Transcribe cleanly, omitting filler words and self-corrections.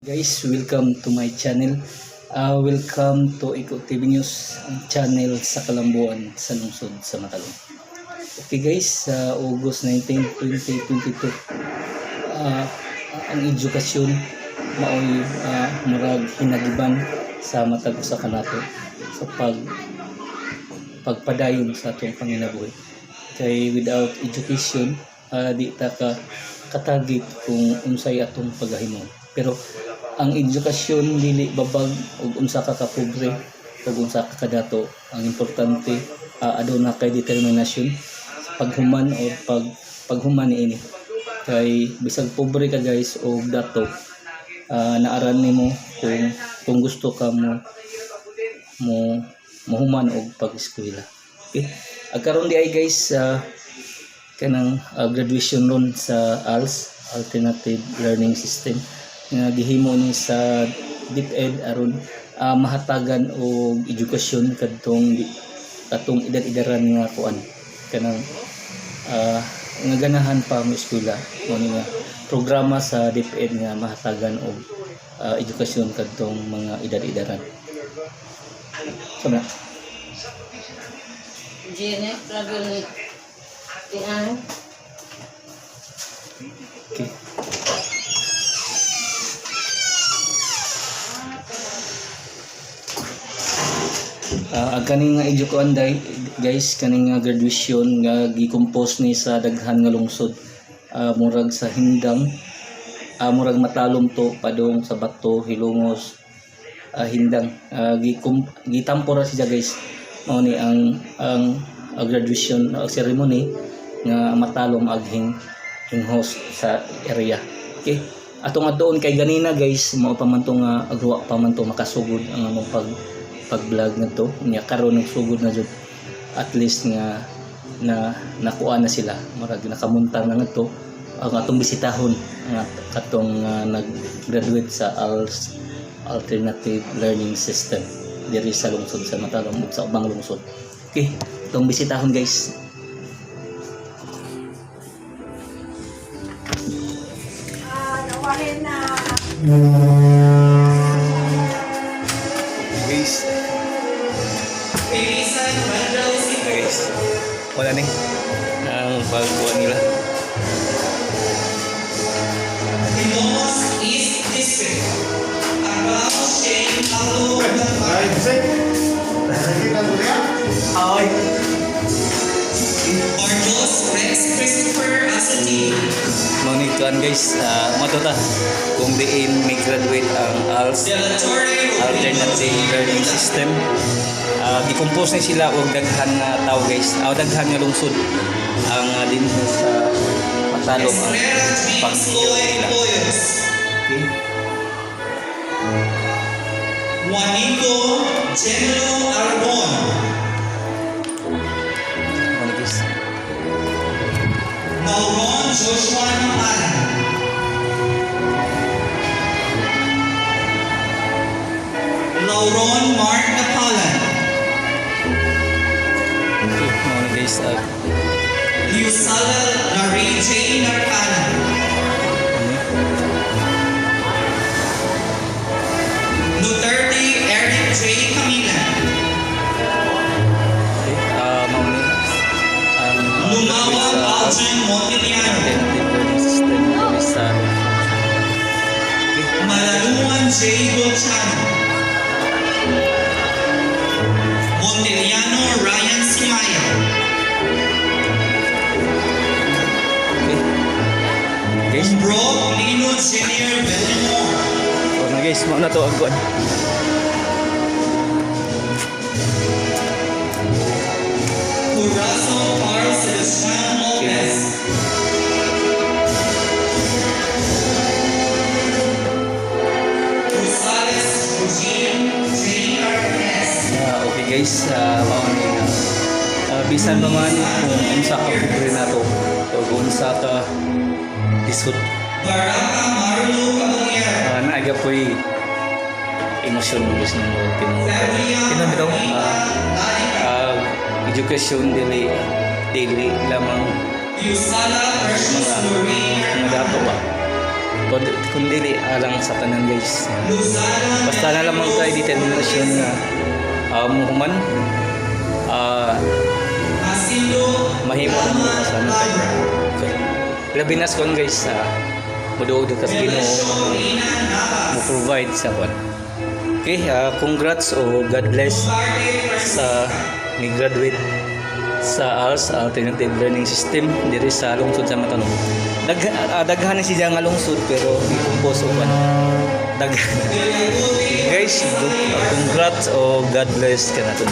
Guys, welcome to my channel. Welcome to Iko TV News, ang channel sa Kalambuan sa lungsod sa Matalom. Okay guys, sa August 19, 2022, ang edukasyon maoy murag hinagiban sa matag usa kanato sa pagpadayon sa atong panginabuhi. Kay without education, di ta ka katagit kung unsay atong paghahimong. Pero ang edukasyon dili babag og unsa ka kapobre ug unsa ka kadato. Ang importante, aduna kay determinasyon sa paghuman o paghuman niini. Kay bisag pobre ka guys o dato, naaran nimo kung gusto ka mo mo mohuman og pag-eskwela. Okay. Ag karon di ay guys, kanang graduation ron sa ALS, Alternative Learning System, nga gihimo ni sa DepEd aron mahatagan og edukasyon kadtong katong edad-edaran nga kuan kanang nga ganahan pa mo eskwela. Mo ni nga programa sa DepEd nga mahatagan og edukasyon kadtong mga edad-edaran. So na. Gene, lagi ni Tian. Okay. Ang kaning nga edukoan guys, kaning nga graduation nga gi-compose ni sa daghan nga lungsod. Murag sa Hindang, murag Matalom to padung sa Bato, Hilongos, Hindang. Gitampo ra siya guys. Mao ni ang graduation ceremony nga Matalom aghing hing host sa area. Okay. Ato nga doon kay ganina guys, mao pa man to nga agwa pa man to makasugod ang among pag vlog ngadto. Nya karon nagsugod na jud, at least nga na nakuha na sila, murag nakamuntar na ngadto ang atong bisitahon ang katong nag-graduate sa ALS, Alternative Learning System, diri sa lungsod sa Matalom ug sa ubang lungsod. Okay, atong bisitahon guys. Ah, nawahin na. Guys. Guys, wala ni ang pagkuha nila. Hilongos East District. Arao Shane Paulo Ay, Jose. Nakikita mo niya? Ay. Bardos Rex Christopher Asati. Mo ni kuan guys, uh, ta kung diin may graduate ang ALS, De La Torre Rodrigo Alternative Learning System. Gi-compose ni sila og daghan nga tao guys, daghan nga lungsod ang dinhi sa Matalom ang Estrella James pag Lloyd nila. Hoyos. Okay. Juanico Gemelo Arbon. Mo ni guys. Mauron Joshua Napalan. Lauron Mark Napalan. Okay, mo ni guys. Liusala Larry J. Narcana. Ano? Duterte Eric J. Camila. Okay, mao ni ang Lumawag graduate sa Alton Montiliano. Alternative Learning System diri sa Okay. Malaluan J. Dolciano. Montiliano Ryan Sumaya. Okay. Guys, Bro Lino Jr. Bellamore. oh na guys, mao na to ang kuan. Curazo Carl Sebastian Lopez. Rosales Eugene J. Marquez. Okay guys, mao ni nga. Bisan pa man kung unsa ka pobre nato o kung unsa ka lisod, Baraka Marlo Caballero. Naa po'y emosyon guys nung tinuod. Tinuod bitaw, education dili dili lamang Yusala Precious mga Lorraine mga dato ba. Kung dili alang sa tanan, guys. Luzana. Basta na lamang tayo determinasyon nga muhuman Asindo. Mahimo na mo sa ano tayo. Okay. Labi na sa kuwan, guys, sa muduod ka sa Ginoo Rina Navas. mo provide sa kuwan. Okay, congrats o God bless sa ni graduate sa ALS, Alternative Learning System, diri sa lungsod sa Matalom. Daghan ni siya nga lungsod pero i-compose og ano. Daghan. Guys, congrats o God bless kanato.